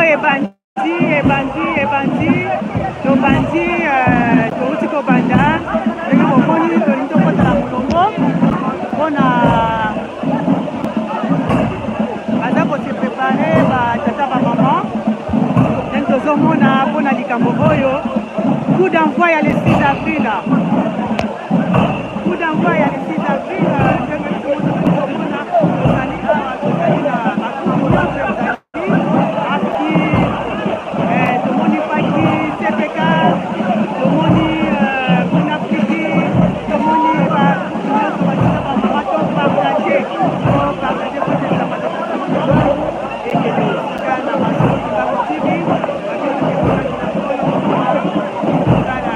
Ebandi, ebandi, ebandi, tobandi, euh, touti kobanda ndenge bomoni, tolingi tokota na molongo mpona baza kose prepare batata bamama ndenge tozomona mpona likambo oyo coup d'envoi ya le 6 avril, coup d'envoi ya le 6 avril. Ndenge biso moko tozali komona, tozali awa, tozali na bagroupe nyonso ezali afki, tomoni faki CPK, tomoni kuna friki, tomoni bagroupe nyonso, batata bamama. Topartage, topartage po ekende esika na Masolo Kimbangu TV. Bato na nkolo tala.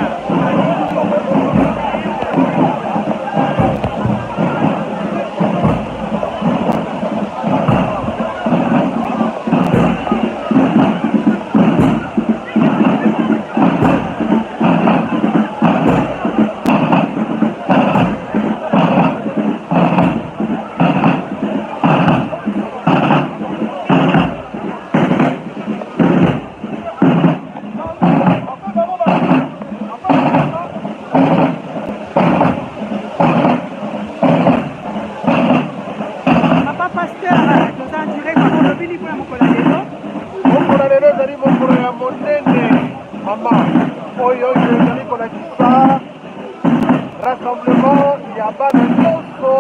Papa pasteur, toza en direct. Papa, olobi nini mpona mokolo ya lelo? Mokolo ya lelo ezali mokolo ya monene, mama. Oyo oyo ezali kolakisa rassemblement ya bana nyonso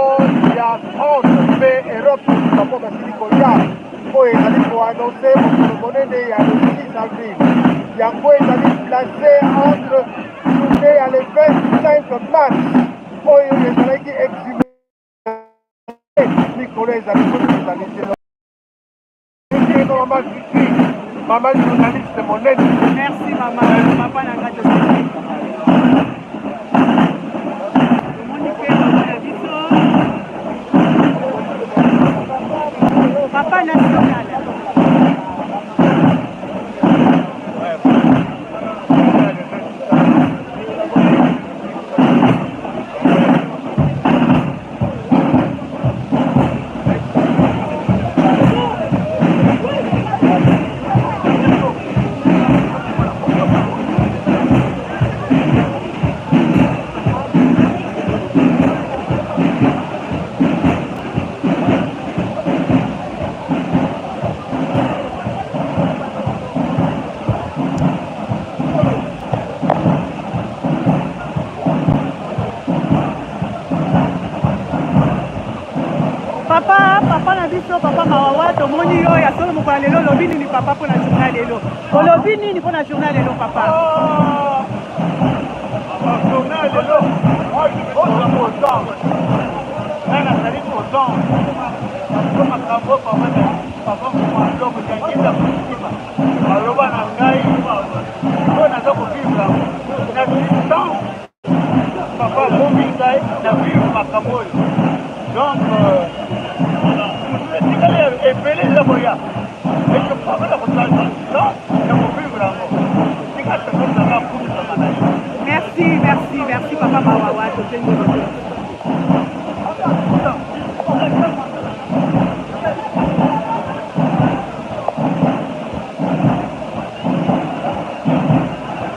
ya France mpe Europe mpo basili koya. Oyo ezali koannonce mokolo monene ya le 6 avril. Yango ezali place entre journée ya le 25 mars oyo ezalaki exhumé. Mikolo ezali ezali te. Mama Fifi, mama journaliste monene. Merci mama, papa na ngai. Tosili, tomoni mpe mama na biso, papa national. Papa, papa na biso, papa Mawawa, tomoni yo ya solo mokolo ya lelo. Olobi nini, papa, mpona journée lelo? Olobi nini mpona journée lelo, papa? Journée lelo, oza content, nga nazali content parce makambo papa papa Maloko Diangienda Kuntima aloba na ngai oyo naza kovivre yango na temps. Papa abombi ngai na vivre makambo oyo, donc etikali ebele eza koya et je crois na kosala temps ya kovivre yango. Tika tozozanga kumisama na yo. Merci, merci, merci, papa Mawawa. Tosengi.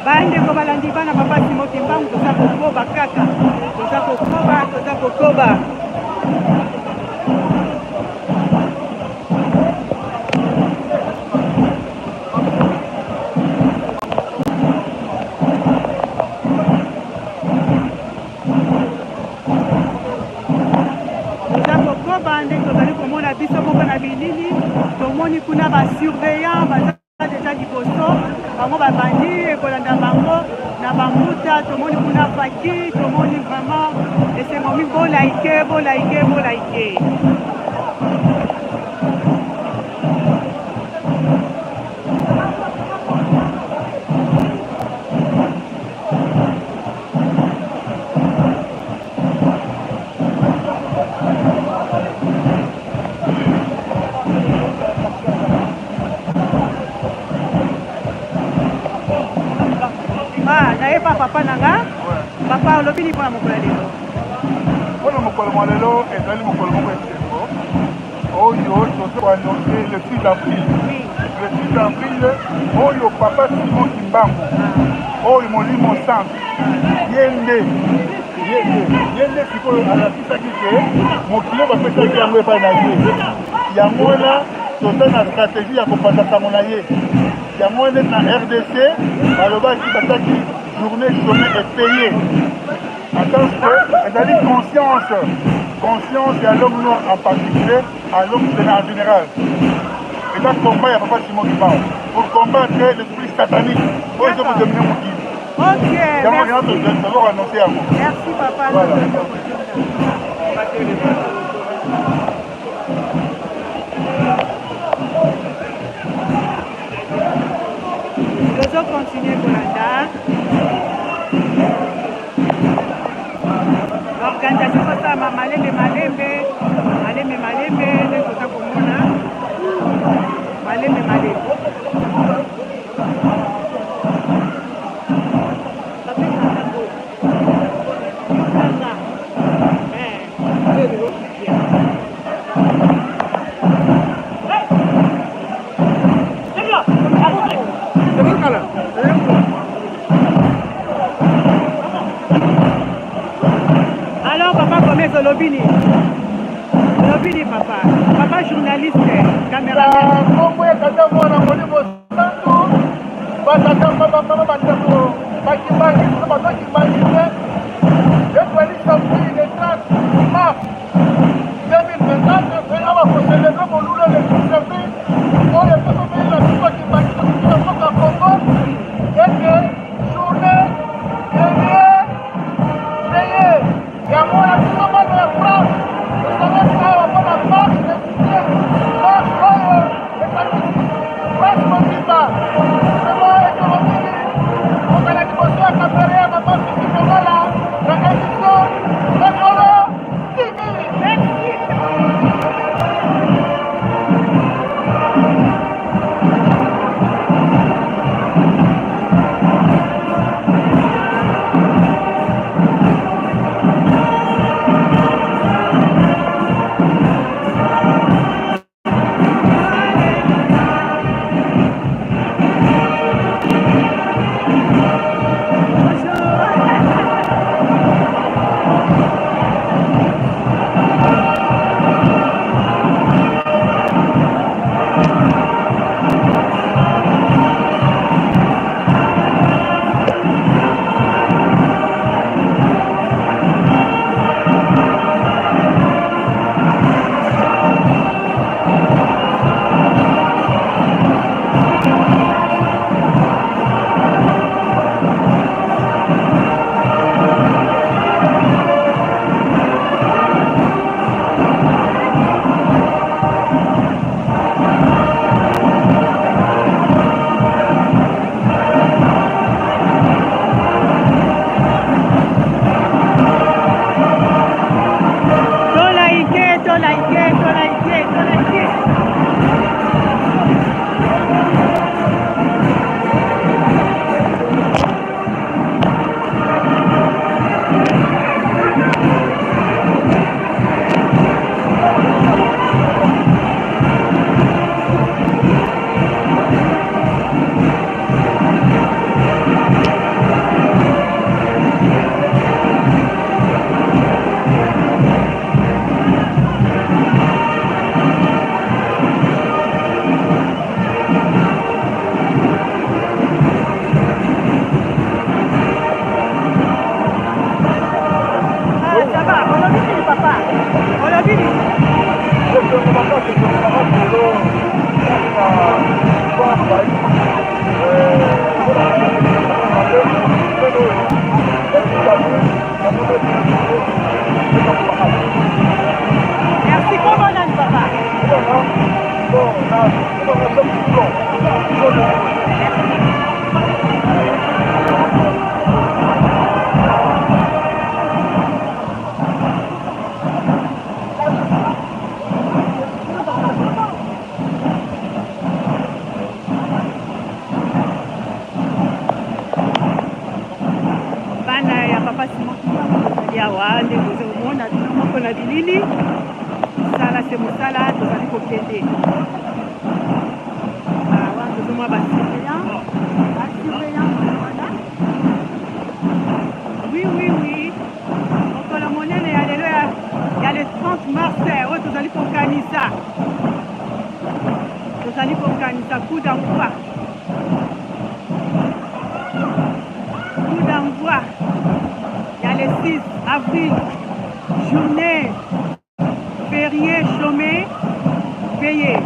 Bandeko balandi, bana papa Simo Kimbangu, toza kokoba kaka, toza kokoba, toza kokoba. Toza kokoba ndenge tozali komona biso moko na bilili. Tomoni kuna basurveillant baza deja liboso, bango babandi ekolanda bango na bambuta. Tomoni kuna faki, tomoni vraiment esengo mingi. Bolaike, bolaike, bolaike. Ah, nayeba papa na nga. Papa, olobi nini mpona mokolo ya lelo? Mpona mokolo mwa lelo, ezali mokolo moko esengo. Oyo tozo ko annoncer le 6 avril. Le 6 avril oyo papa Simon Kimbangu oyo molimo santu ye nde ye nde ye nde sikoyo alakisaki ke mokili oyo bapesaki yango epai na ye yango wana toza na stratégie ya kopanza sango na ye yango wana neti na rdc balobaki batiaki journée chômée et payée En tant que ezali conscience, conscience ya l'homme noir en particulier, à l'homme en général. Eza combat ya papa Simon Kimbangu pour combattre l'esprit satanique oyo ezo kodomine mokili. Ok, Yango merci. yango tozo annoncer yango. Merci papa. Voilà. Tozo continuer kolanda organisation kosalama malembe malembe malembe malembe nde toza komona malembe malembe. Alors papa Gomez olobi nini? Olobi nini papa? Papa journaliste, cameraman. Kombo ya tata mwana molimo santu batata bamama bandeko bakimbangi biso bato kimbangi te ezali samedi le 30 mars 2024 mpe awa kocelebre molulu le 6 avril oyo epesomeli na biso kimbangi tosuki na mboka Congo ete journée dédiée peye yango wana biso bana ya France tosangani awa mpo na marche de soutien marche oyo esangisi France mobimba vraiment esengo mingi kozala liboso ya kamera ya mama Fifi Mongala na émission Sokolo TV. Merci. Tolaike, tolaike, tolaike, tolaike. Ah, ça va. Olobi nini papa? Olobi nini? Merci. Comment nani papa? Bana ya papa Simon Kimbangu tozali awa nde boza komona bino moko na bilili mosala se mosala tozali ko. Tozali kokanisa coup d'envoi. Coup d'envoi ya le 6 avril, journée férié chômé payé.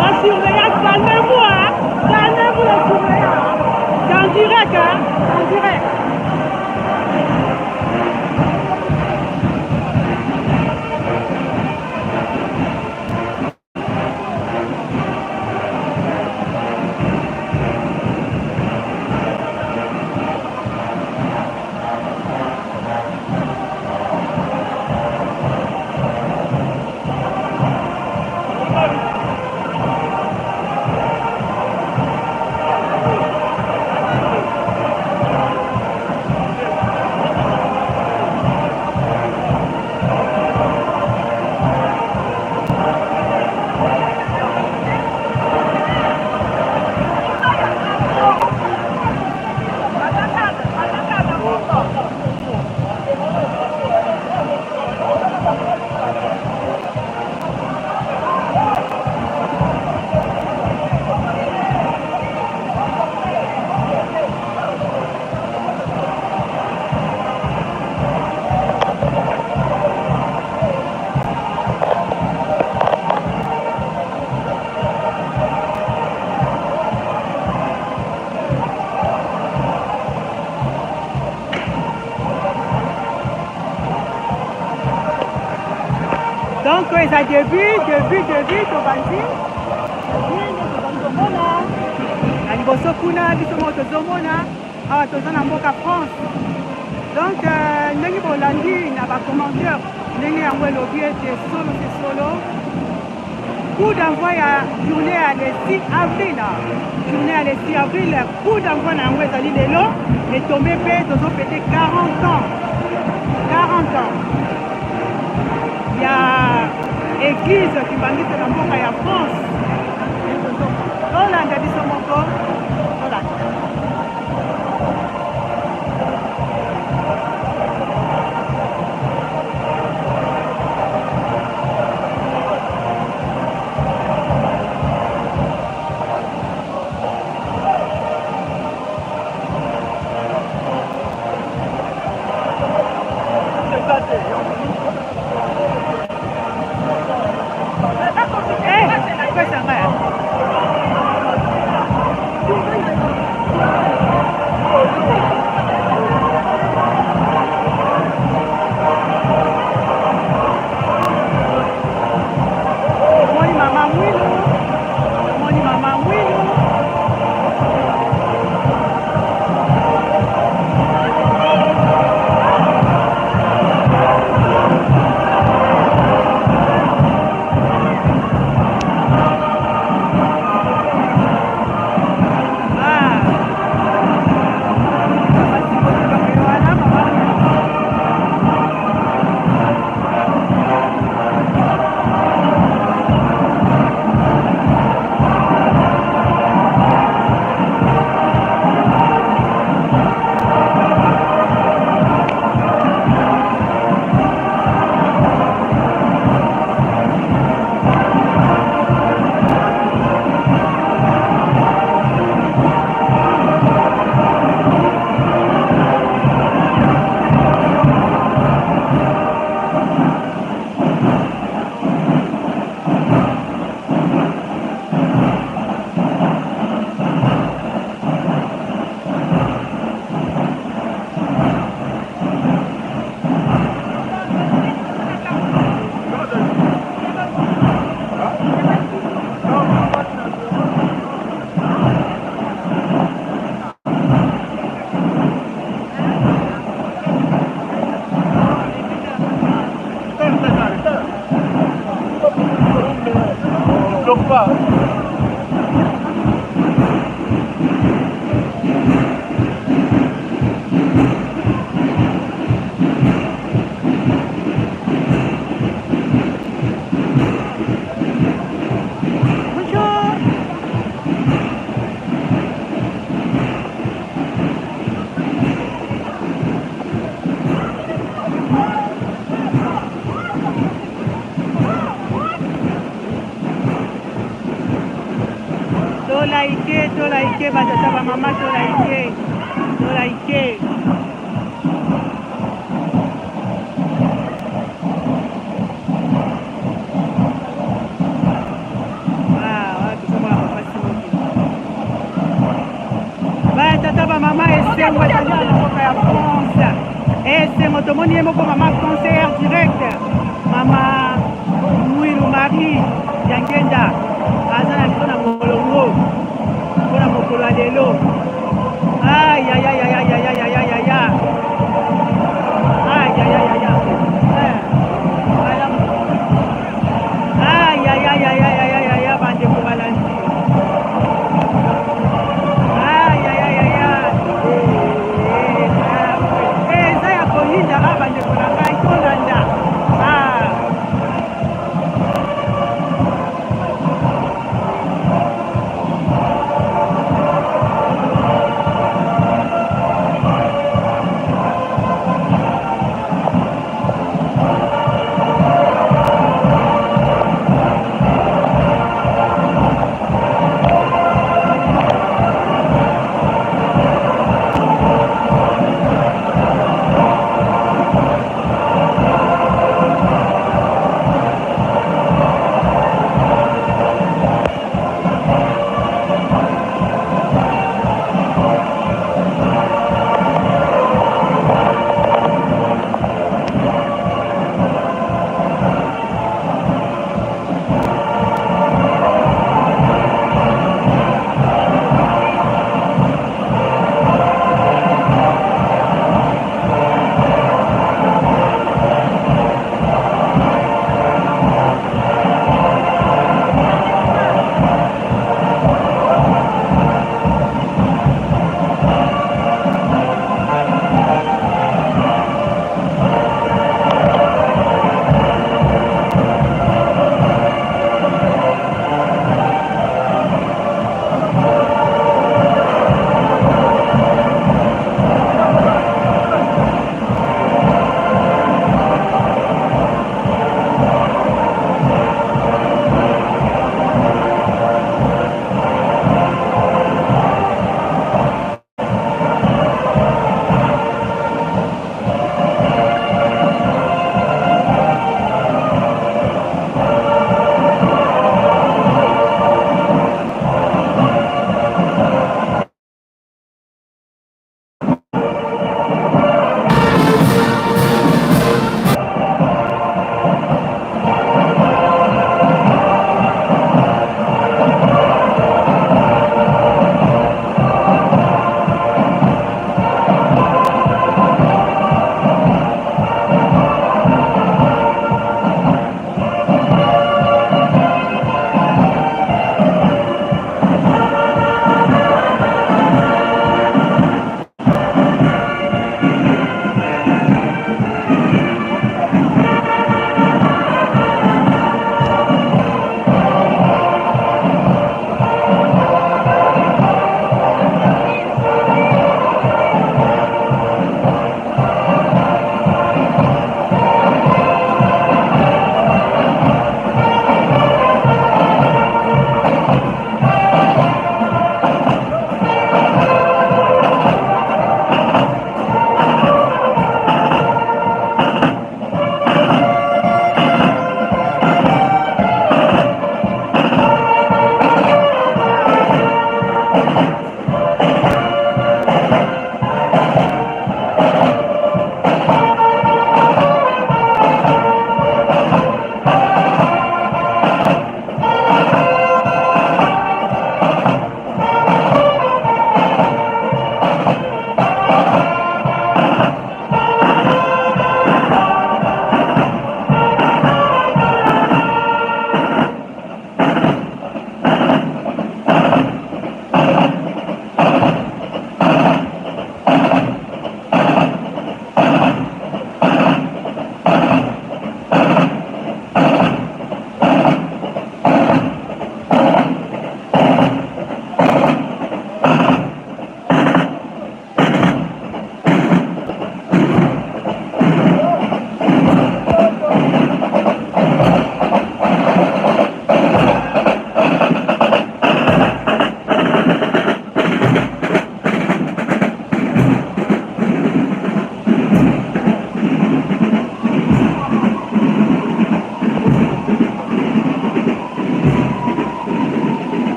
La surveillance, calmez-vous, hein. Calmez-vous, la surveillance. C'est en direct, hein. C'est en direct. Donc eza début, début, début, tobandi. Début nde tozali komona. Na liboso kuna biso moko tozomona awa toza na mboka France. Donc euh, ndenge bolandi na ba commentaire ndenge yango elobi ete solo se solo coup d'envoi ya journée ya le 6 avril journée ya le 6 avril coup d'envoi na yango ezali lelo etombe mpe tozofete 40 ans 40 ans ya eglise kimbangiste na mboka ya France tolanda biso moko tolanda Bonjour. Tolaike, tolaike batata bamama, tolaike, tolaike. Batata bamama, esengo ezali na mboka ya France. Esengo, tomoni ye moko mama conseillère direct, mama Mwilu Marie Yangenda, aza na biso na molongo mpona mokolo ya lelo. Ayayayayayayayaya, ayayayaya, ayayayayayaya, bandeko balandi, ayayayaya, eza ya koyinda. A bandeko na ngai, tolanda. Ah.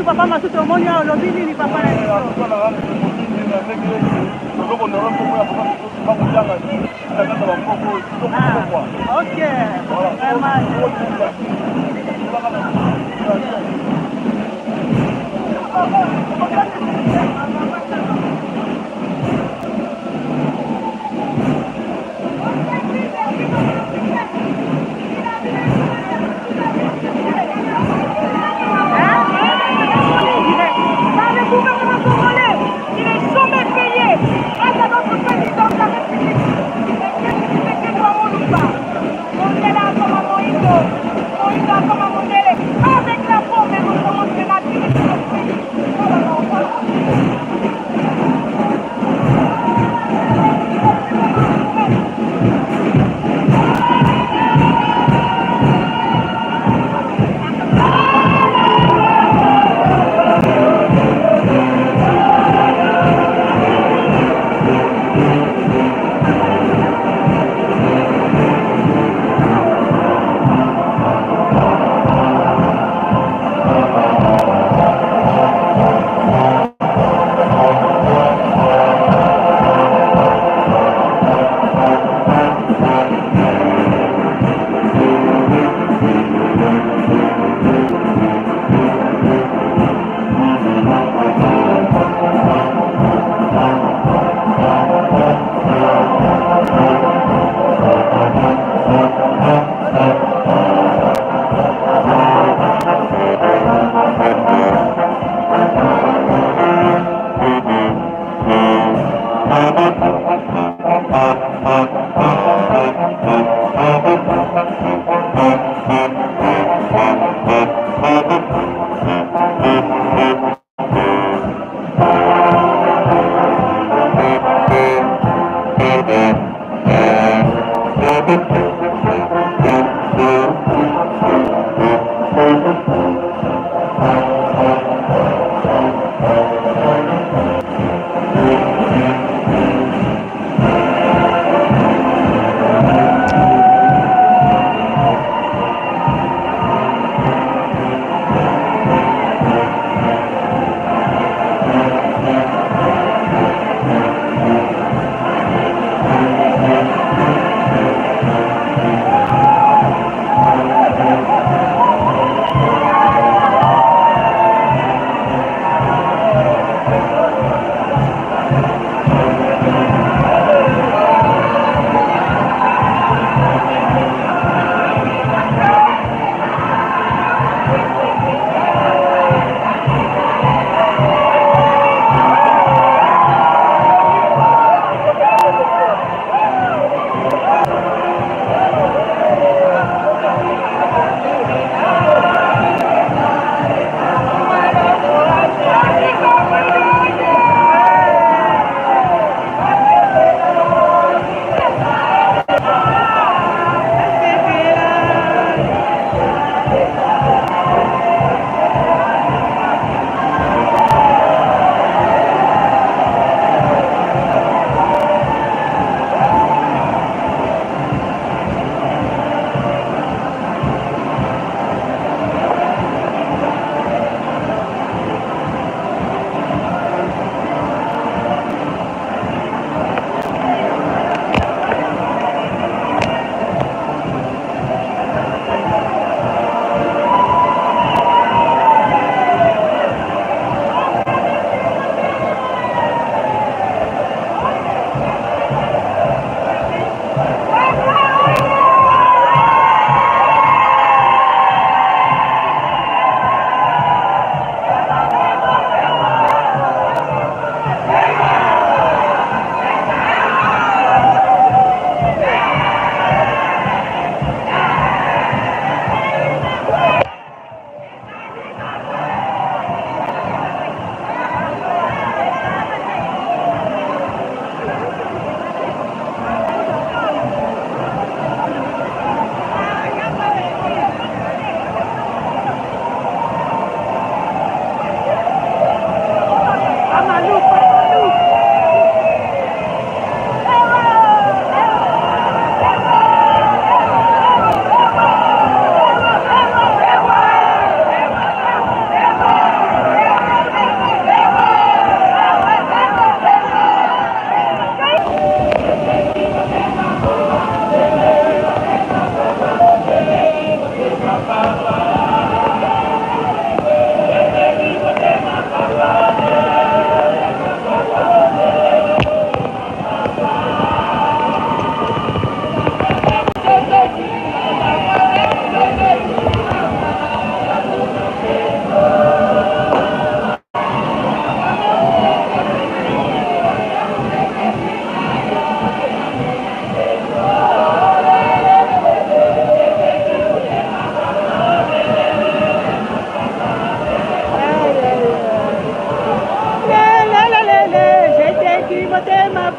Papa Masutu, omoni awa, olobi nini, papa na biso? Ah, ok, vraiment. Par le gouvernement congolais, qui n'est jamais payé grâce à notre président de la République, Tshisekedi wa Mulumba. Mondele akoma moindo, moindo akoma mondele. Avec la peau, mais nous commençons la vie. Oh là là, oh là.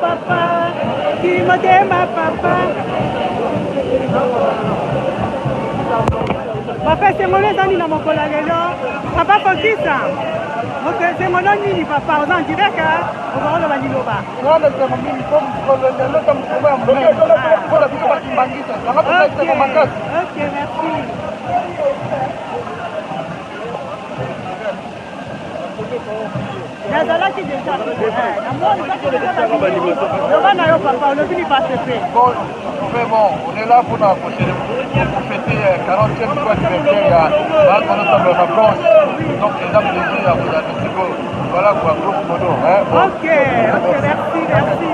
papa kimotema papa. Papa esengolo eza nini na mokolo ya lelo? Papa Fokisa, esengolo nini papa? Oza en direct, ozakoloba liloba. Nga na esengo mingi mpo mokolo lelo eza mokolo ya monene mpo na biso bakimbangiste yango toza esengo makasi. Ok, merci. Nazalaki deja loba na yo papa, olobi ni passe pe. Bon, vraiment, on est là pour pour fêter 40e fois anniversaire ya bato bazotambola na bronze. Donc eza plaisir ya kozala sikoyo. Voilà quoi, grosso modo. Hein, bon. Ok, ok, merci, merci.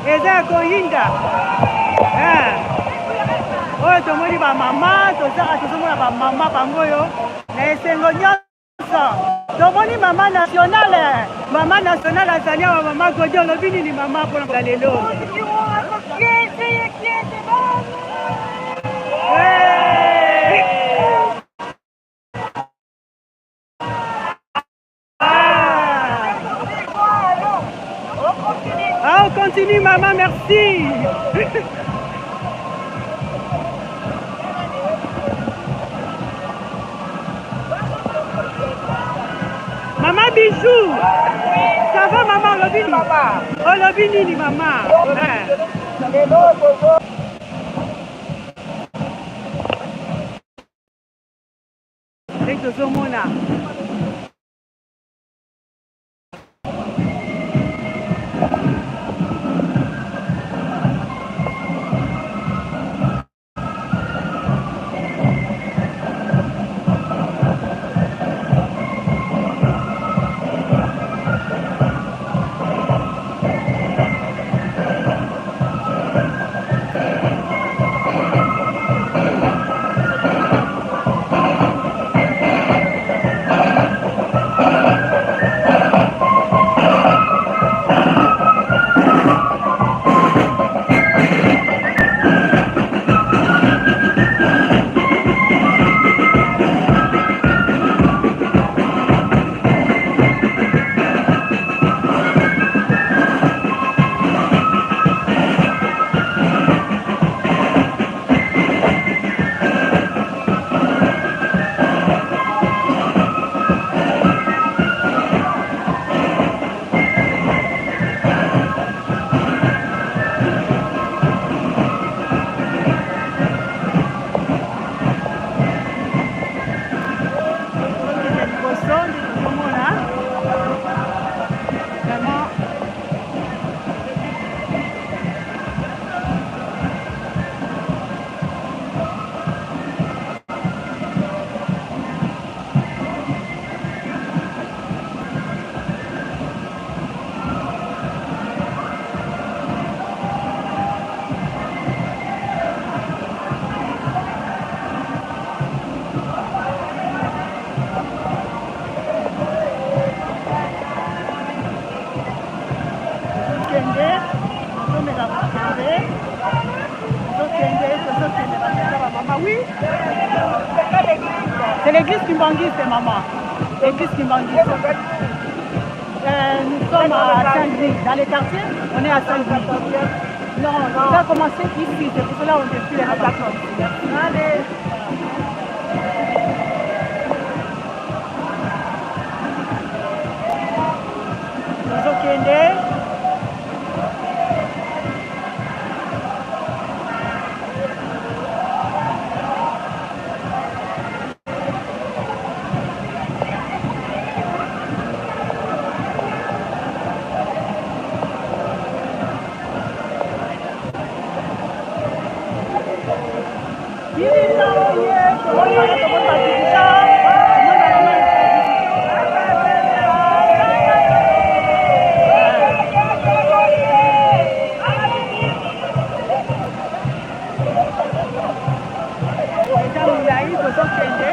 Eza ya koyinda oyo tomoni bamama, tozaka tozomona bamama bango oyo na esengo nyonso. Tomoni mama nationale, mama nationale azali awa. Mama Godi, olobi nini mama mpona lelo? Ah, on continue, maman, merci. Maman Bijou, ça va maman, olobi nini? Olobi nini maman? Ndenge tozomona L'église Kimbanguiste, maman. L'église Kimbanguiste. Nous sommes à Saint-Louis. Dans les quartiers, on est à Saint-Louis. Non, ça a commencé ici. C'est pour cela qu'on défile là. D'accord. Allez. Tozokende. Eza molai, tozokende.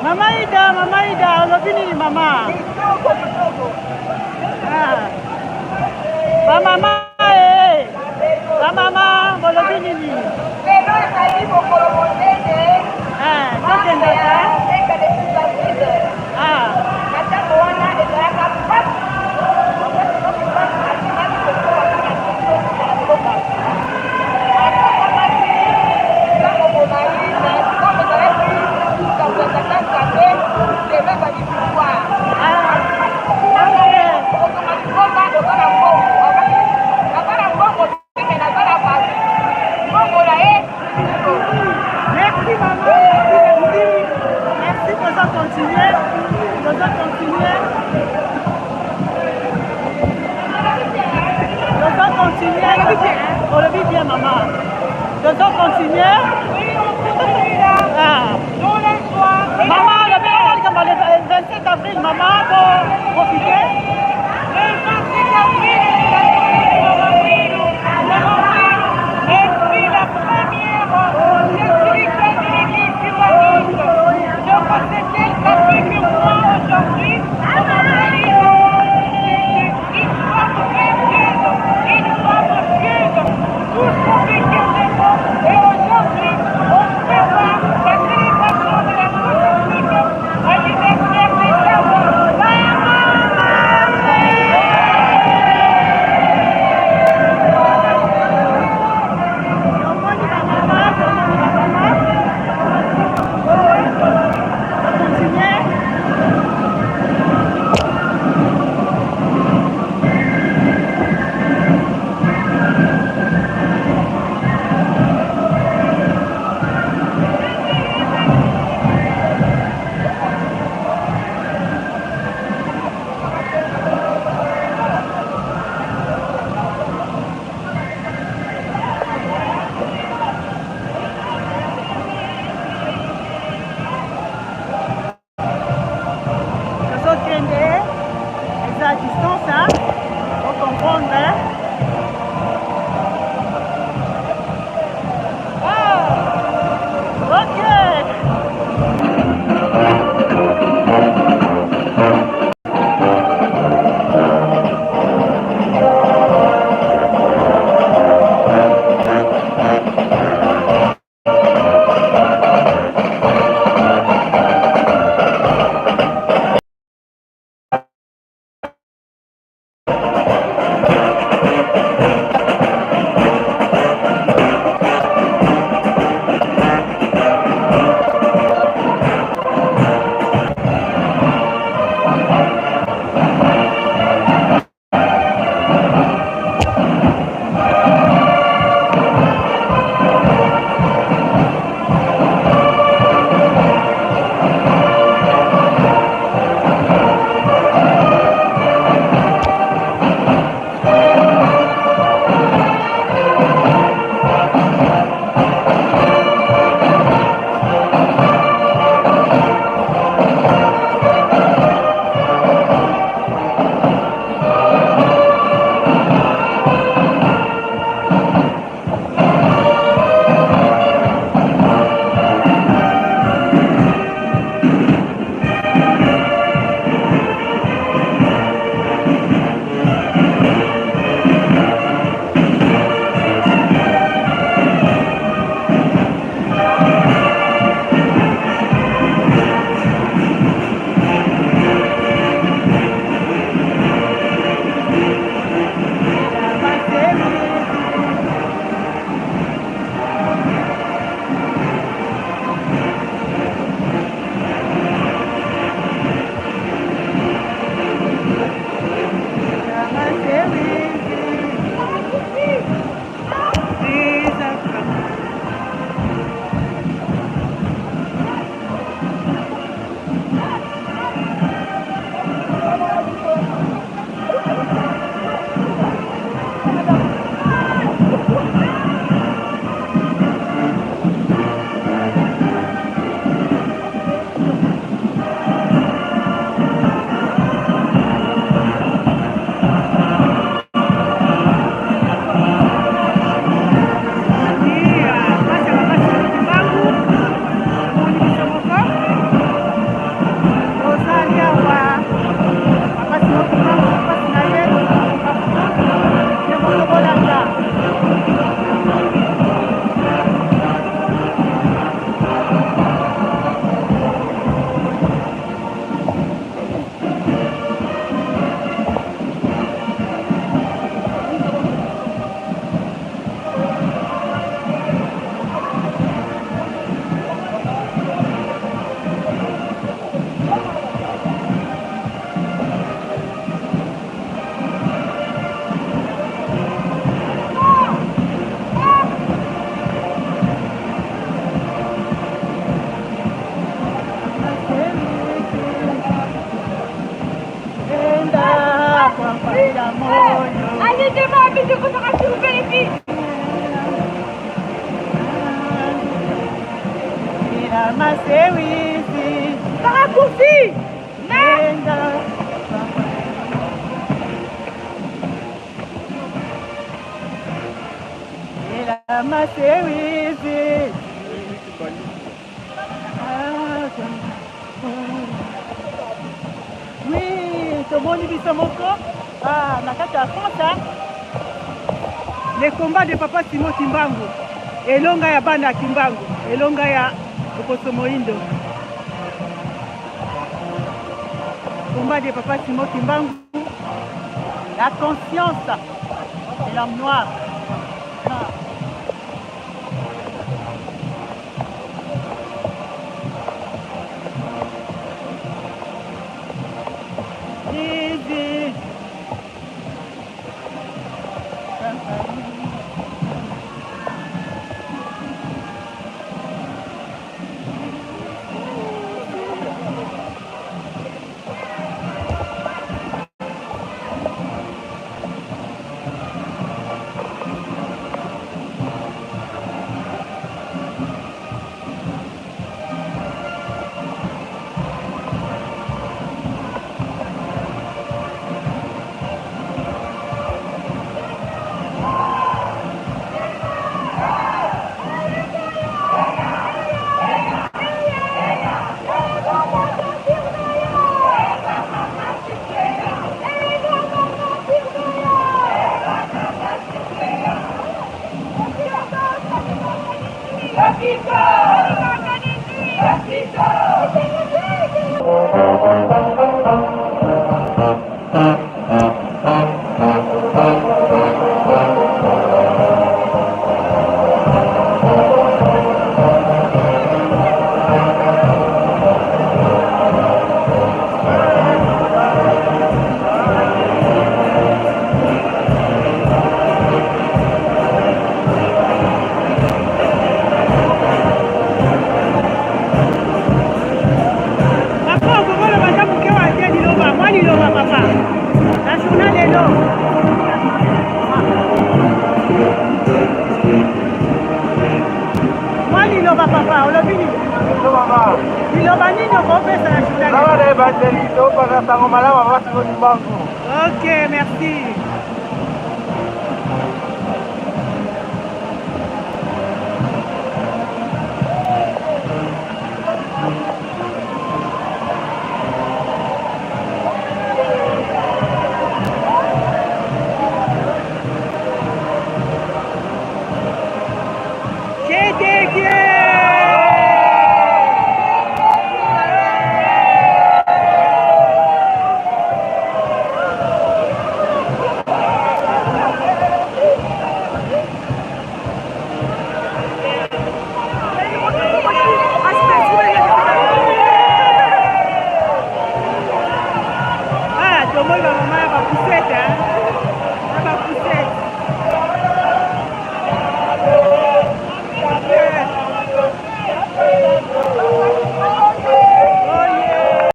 Mama Ida, Mama Ida, olobi nini mama? Kitoko, kitoko. Ah. Ba mama eh. Ba mama, bolobi nini? Lelo ezali mokolo monene. Ah, tokendaka. Eka le 6 avril. Ah. Na ntango wana ezalaka pasi. Alingaki kokoma kaka na mboka. Akokomaki ntango molai na ntango ezalaki likambo ya tata Nzambe, lelo ezali victoire. Ah. Ok. Okozonga lingomba oza na mbongo. Naza na mbongo te, me naza na bato. Mbongo na ye biso. Merci maman, merci, merci. Merci, toza continuer. Toza continuer. Toza continuer. Olobi bien maman. Toza continuer. Oui, on continue là. Ah. Dans la joie et la Maman, le 27 avril, maman, pour profiter. Le 27 avril, c'est la journée de Maman Kwilu. Maman Kwilu est la première spirituelle de l'église kimbanguiste. Donc c'est elle qui a fait que moi aujourd'hui, on m'appelle C'est une femme vertueuse, une femme pieuse, tout son vécu dévot. Et aujourd'hui, on prépare la célébration de la 65e anniversaire des Maman. Masewizi. Raccourci. Ela Masewizi. Oui, tomoni biso moko ah, na kati ya France. Le combat de papa Simon Kimbangu, elonga ya bana ya Kimbangu, elonga ya Okoso Moindo. Combat de papa Simon Kimbangu, la conscience de l'homme noir. Ah. Easy. Papa okokoloba ata moke wa te liloba mwa liloba papa na journal lelo. Mwa liloba papa olobi nini? Liloba nini okopesa na journal lelo? Na ebandeli topaka sango malamu basi Kimbangu. Ok, merci. Ah, tomoni bamama ya bapusete ya bapusete. Oh yeah.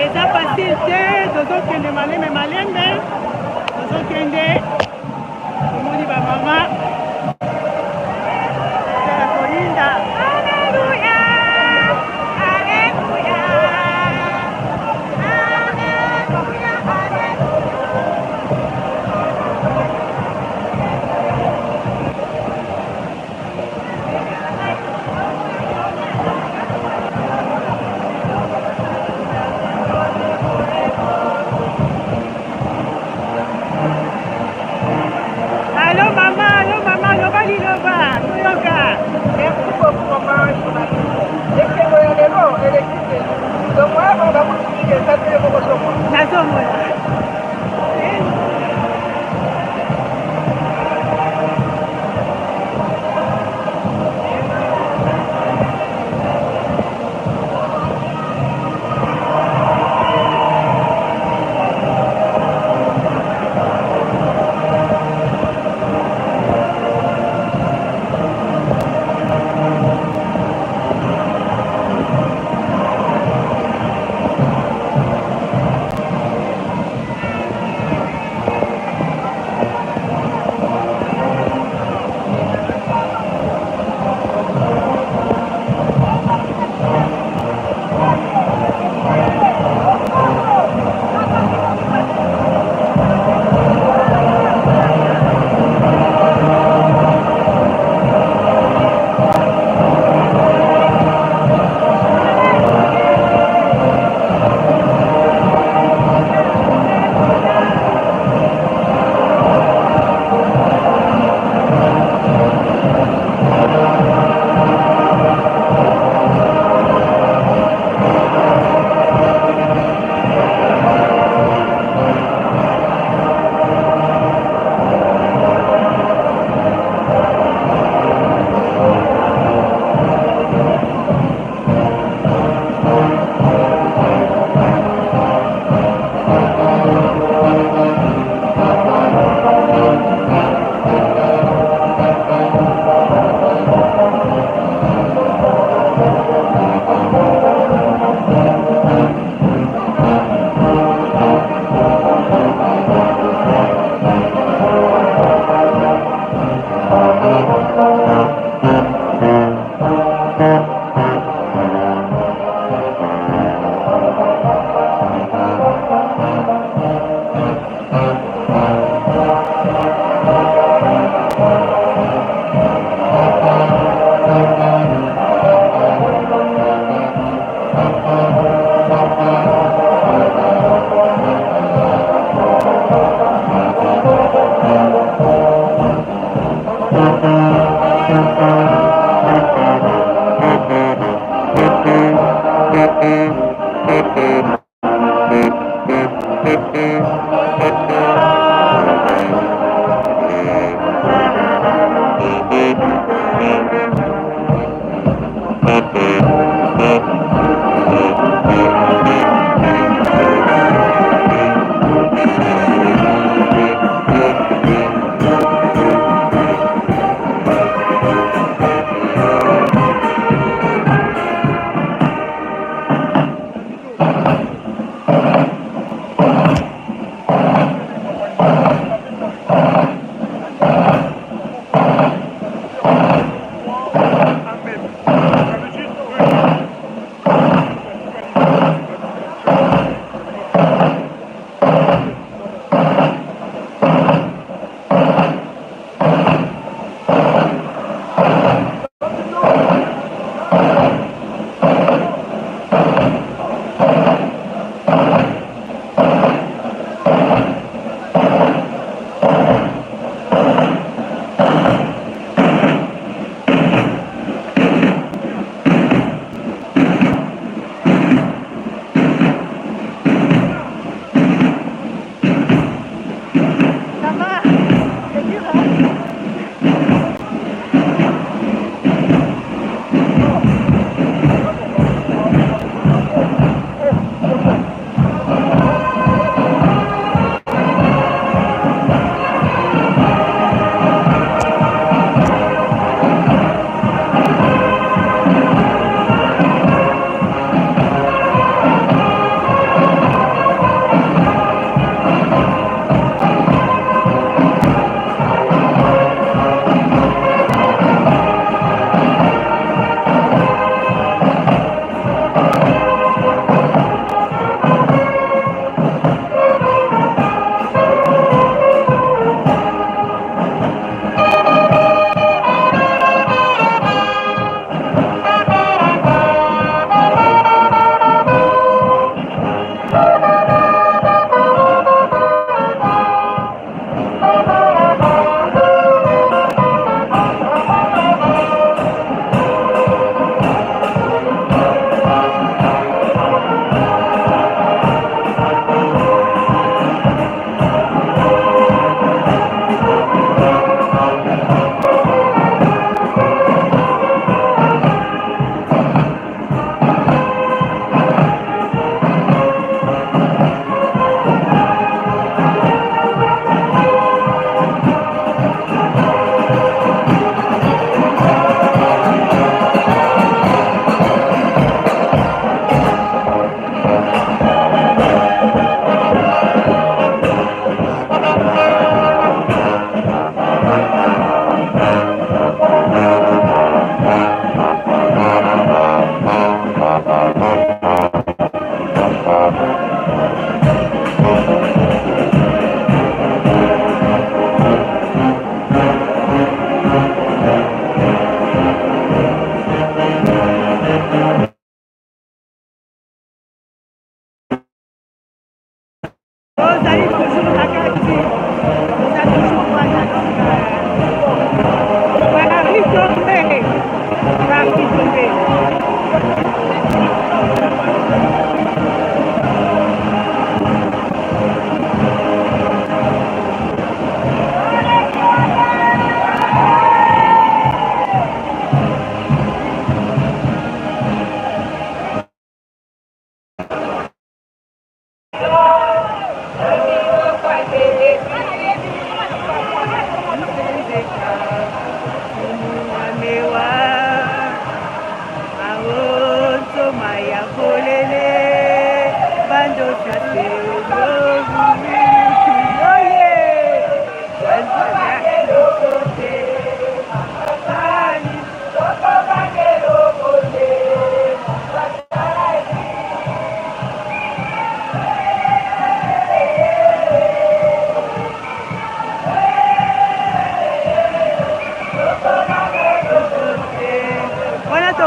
Eza facile te, tozokende malembe malembe, tozokende, tomoni bamama ya koyinda. Alléluia, Alléluia, Alléluia, Alléluia.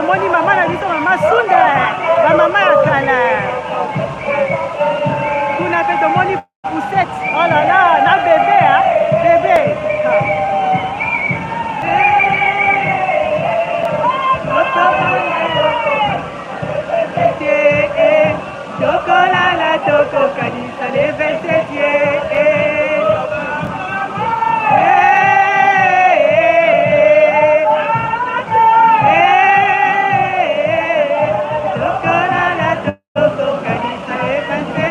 tomoni mama na biso, mama Sunda, bamama ya kala. Kuna mpe tomoni poussette. Oh là là, na bebe, hein? Bebe. Tokolala tokokanisa le 27. Tokolala tokokanisa le 27.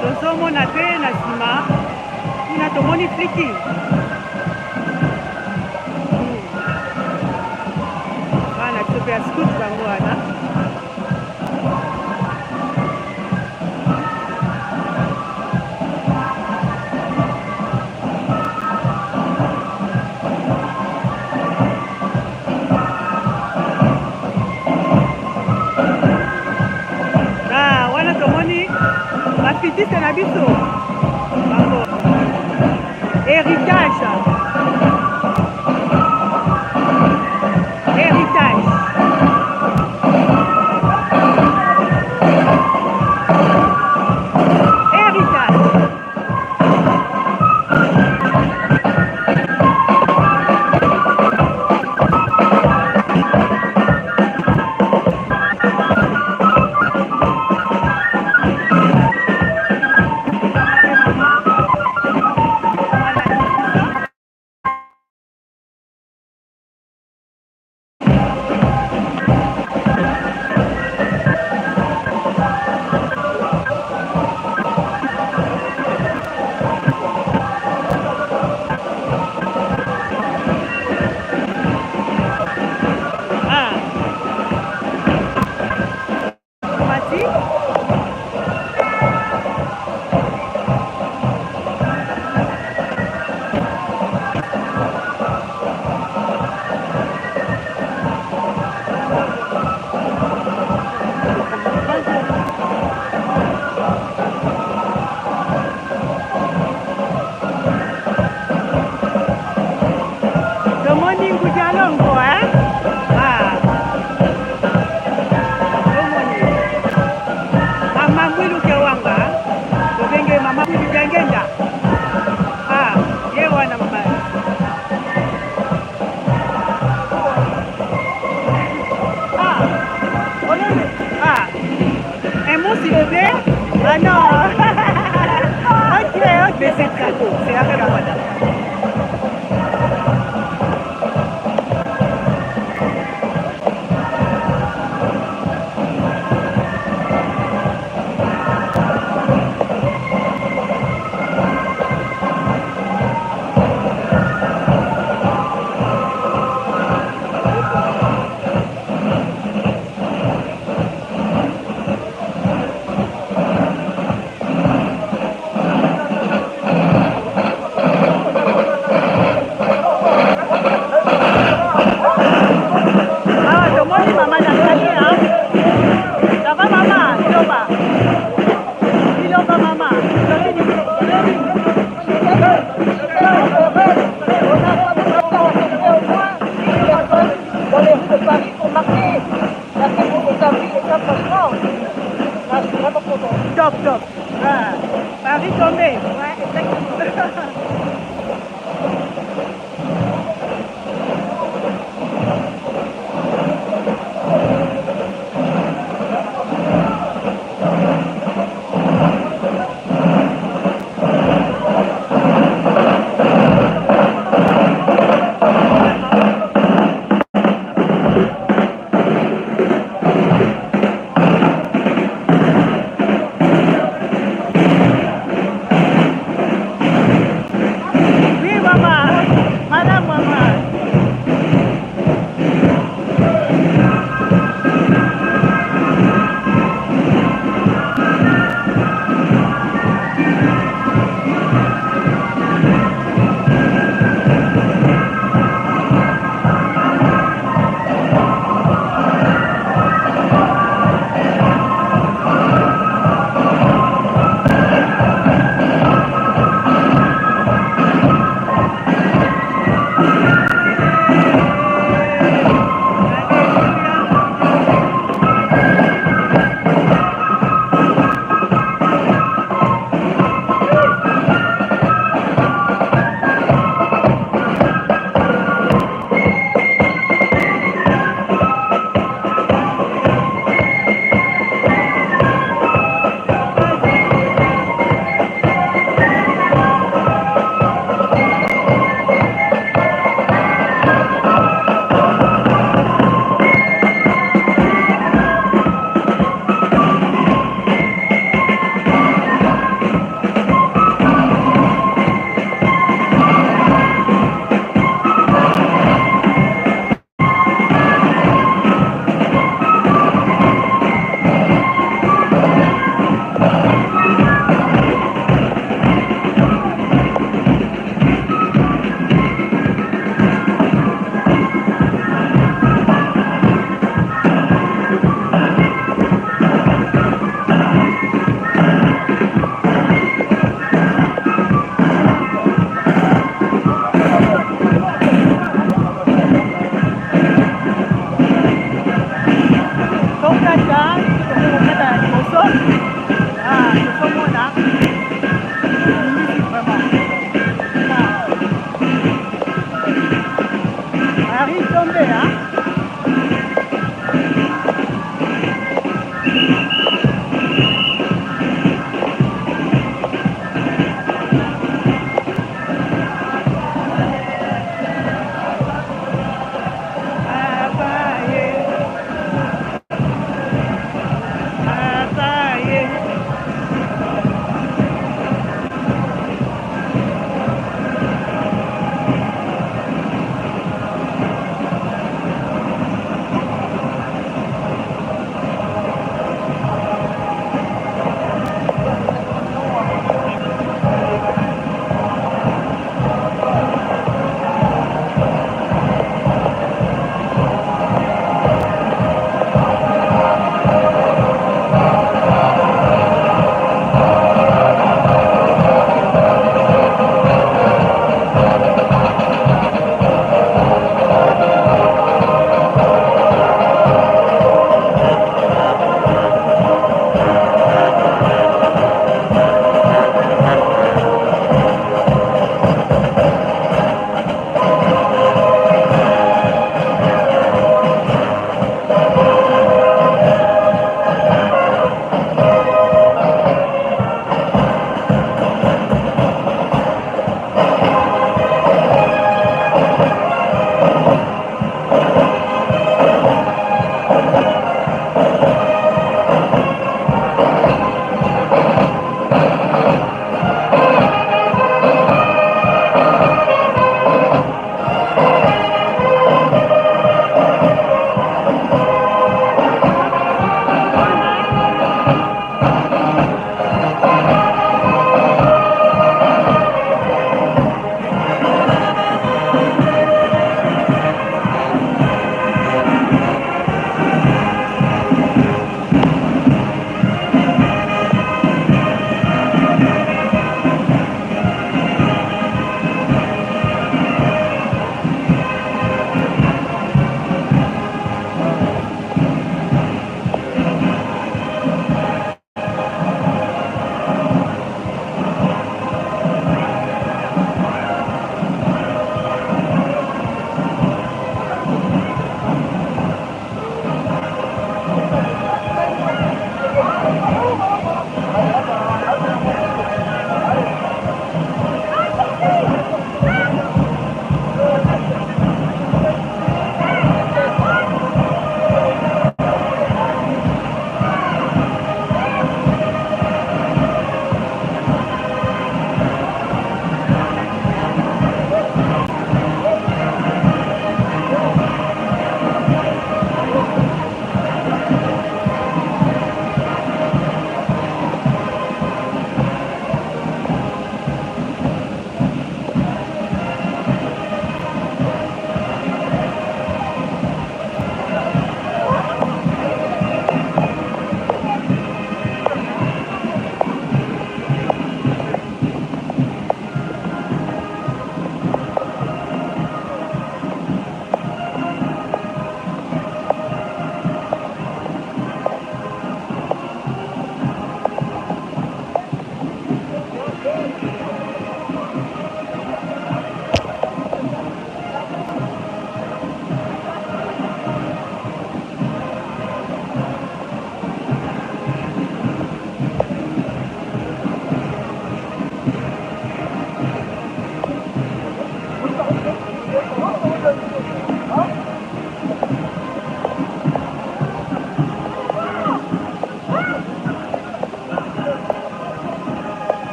Tozomona te na nsima kuna tomoni fliki. Bana biso mpe ya scout bango wana. Ah, wana tomoni bafitiste na biso bango héritage, héritage. Héritage. Ah. Mati. Tomoni Ngudialongo, hein? Ah. Tomoni. Mama Mwilu Kewanga, tobenge Mama Mwilu Diangenda. Ah, ye wana mama. Ah, olole. Ah, un mot s'il vous plaît. Ah non. Ok, ok. Mais c'est très beau, c'est la très beau, madame. Awa tomoni mama Nathalie, hein? Ça va mama? Liloba. Liloba mama. Dans les rues de Paris pour marquer la fête du 11 avril et ça franchement, ah, je suis vraiment contente. Top, top. Ah, Paris tombé. Ouais, exactement.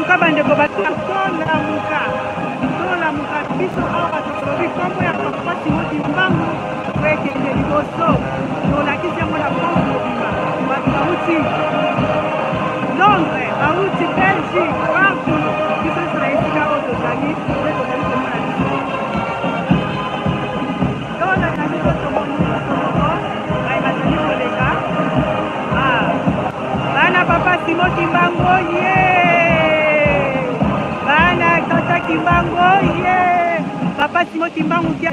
Antuka bandeko bato tolamuka, tolamuka biso awa tolobi nkombo ya papa Simon Kimbangu toekende liboso, tolakisi yango na France mobimba. Bato bauti Londres, bauti Belgique, partout, biso nyonso na esika oyo tozali nde tozali komona biso. Tolanda biso, tomoni biso moko baye bazali koleka. Ah, bana papa Simon Kimbangu ye, bana tata Kimbangu ye, papa Simon Kimbangu ye.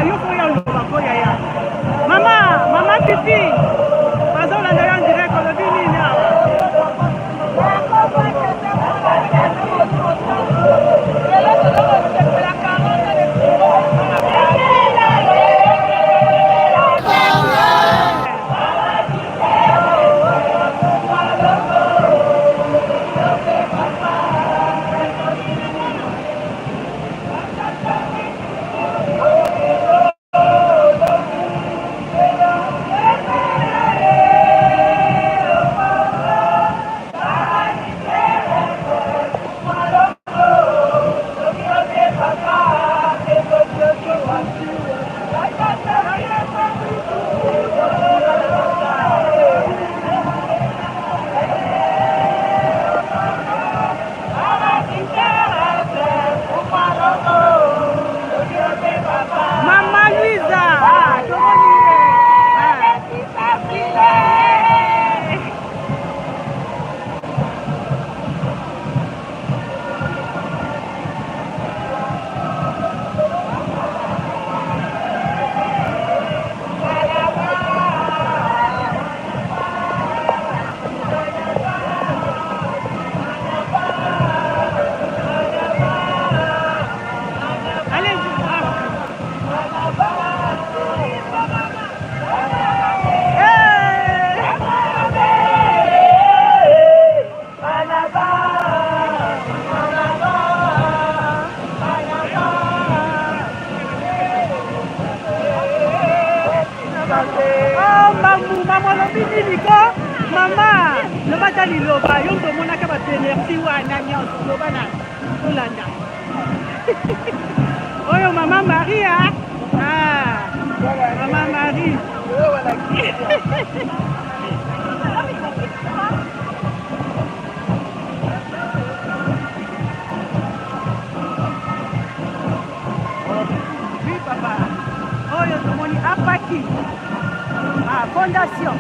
Yo koya oloba ko yaya. Mama, mama Fifi, bazolanda yo en direct, olobi nini awa? Mama Luiza, ah, tomoni ye. Ah. Allez-y. Ah. Hey! Oh, mamu mamu alobi nini ko mama loba ata liloba yo moto omonaka bato energie wana nyonso loba na kolanda oyo mama maria ah, mama marie. Oui, papa. Oyo tomoni apaki. Ah, fondation.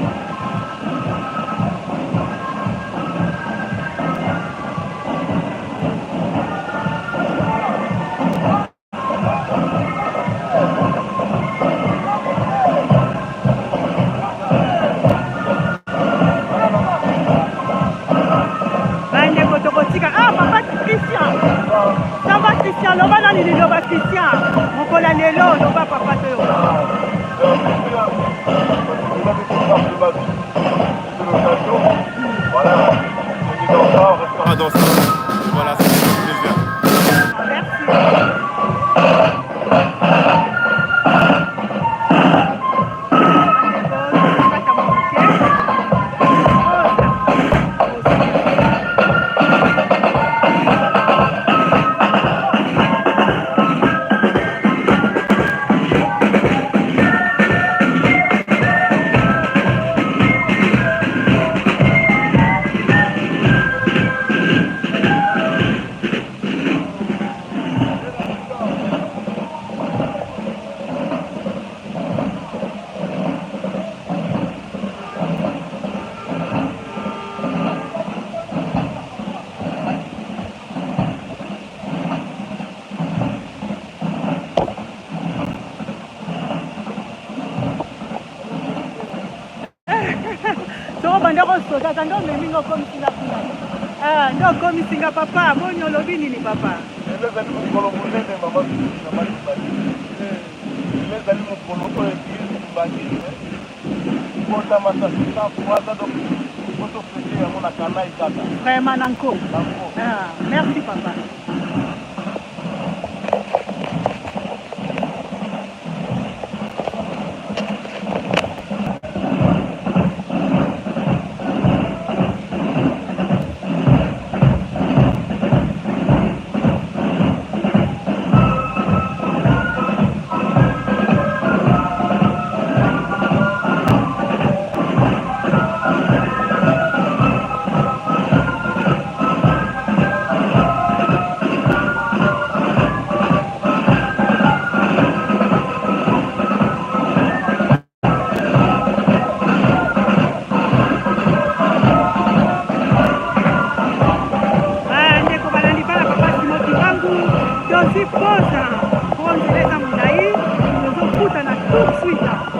Bandeko tokotika. Ah, papa Christian. Ça va Christian, loba nani liloba Christian. Mokolo ya lelo loba papa toyo. Voilà, on est dans ça, on restera dans ça. Voilà, ça fait plaisir. Merci. Bandeko tokokata moke. Soko banda kosotaka nde omemi nga okomisi nga kuna. Ah, nde okomisi nga papa, boni olobi nini papa? Lelo ezali mokolo monene mama mama Kimbangu. Lelo ezali mokolo oyo église kimbanguiste kotama ça fait 103 ans, donc faut tofêter yango na Kanayi kaka. Vraiment na nko. Na nko. Ah, merci papa. Bandeko balandi bana papa Simon Kimbangu, tozwi posa po nzela eza molai, tozo Tout de suite.